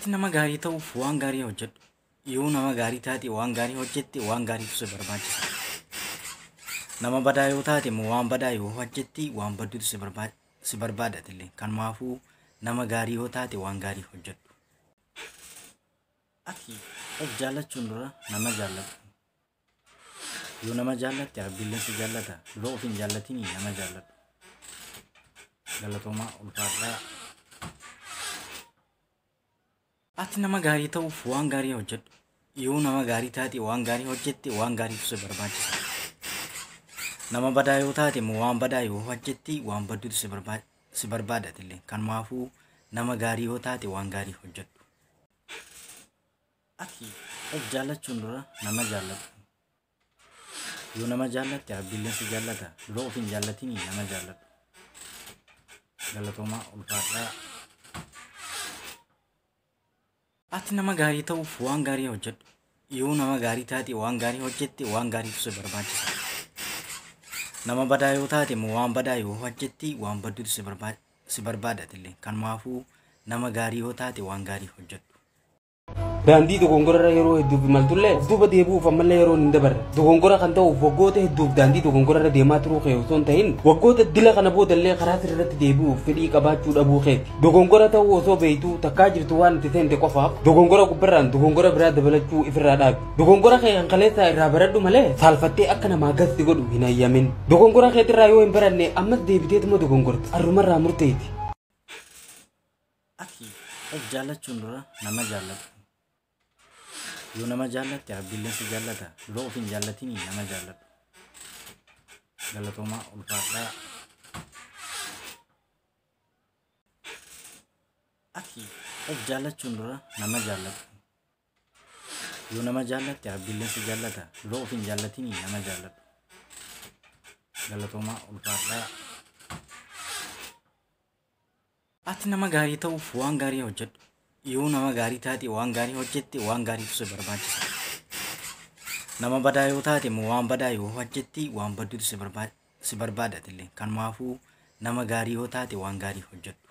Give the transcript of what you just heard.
Ati nama gaarii ta'uuf waan gaarii hojjedhu. Yoo nama gaarii taate waan gaarii hojjette waan gaariitu si barbaachisa. Nama badaa yoo taate immoo waan badaa yoo hojjette waan badduutu si barbaadatillee. Kanumaafuu nama gaarii yoo taate waan gaarii hojjedhu. Ati of jaallachuun dura nama jaalladhu. Yoo nama jaallatte Rabbiillee si jaallata. Dura of hin jaallatinii nama jaalladhu. Galatoomaa ulfaadhaa. Ati nama gaarii ta'uuf waan gaarii hojjedhu. Yoo nama gaarii taate waan gaarii hojjette waan gaariitu si barbaachisa. Nama badaa yoo taate immoo waan badaa yoo hojjette waan badduutu si barbaadatillee. Kanumaafuu nama gaarii yoo taate waan gaarii hojjedhu. Ati of jaallachuun dura nama jaalladhu. Yoo nama jaallatte Rabbiillee si jaallata. Dura of hin jaallatinii nama jaalladhu. Galatoomaa ulfaadhaa. Ati nama gaarii ta'uuf waan gaarii hojjedhu. Yoo nama gaarii taate waan gaarii hojjette waan gaariitu si barbaachisa. Nama badaa yoo taate immoo waan badaa yoo hojjette waan badduutu si barbaadatillee. Kanumaafuu nama gaarii yoo taate waan gaarii hojjedhu. Daandii dogongorarra yeroo hedduuf imaltullee of duuba deebi'uuf ammallee yeroon hin dabarre. Dogongora kan ta'uuf waggoota hedduuf daandii dogongorarra deemaa turuu kee osoo hin ta'in waggoota dila kana boodallee karaa sirriitti deebi'uuf fedhii qabaachuu dhabuu keeti. Dogongora ta'uu osoo beektuu takkaa jirtu waan itti seente qofaaf dogongora gubbarraan dogongora biraa dabalachuu ifirraa dhaabi. Dogongora kee kan kaleessaa irraa baradhu malee saalfattee akka namaa gasti godhu hin hayyamin. Dogongora keetirraa yoo hin baranne ammas deebiteetuma dogongorta. Arrumarraa murteeti. Ati of jaallachuun dura nama jaalladhu. Yoo nama jaallatte Rabbiillee si jaallata. Dura of hin jaallatinii nama jaalladhu. Galatoomaa ulfaadhaa. Ati of jaallachuun dura nama jaalladhu. Yoo nama jaallatte Rabbiillee si jaallata. Dura of hin jaallatinii nama jaalladhu. Galatoomaa ulfaadhaa. Ati nama gaarii ta'uuf waan gaarii hojjedhu. Yoo nama gaarii taate waan gaarii hojjette waan gaariitu si barbaachisa. Nama badaa yoo taate immoo waan badaa yoo hojjette waan badduutu si barbaadatillee. Kanumaafuu nama gaarii yoo taate waan gaarii hojjedhu.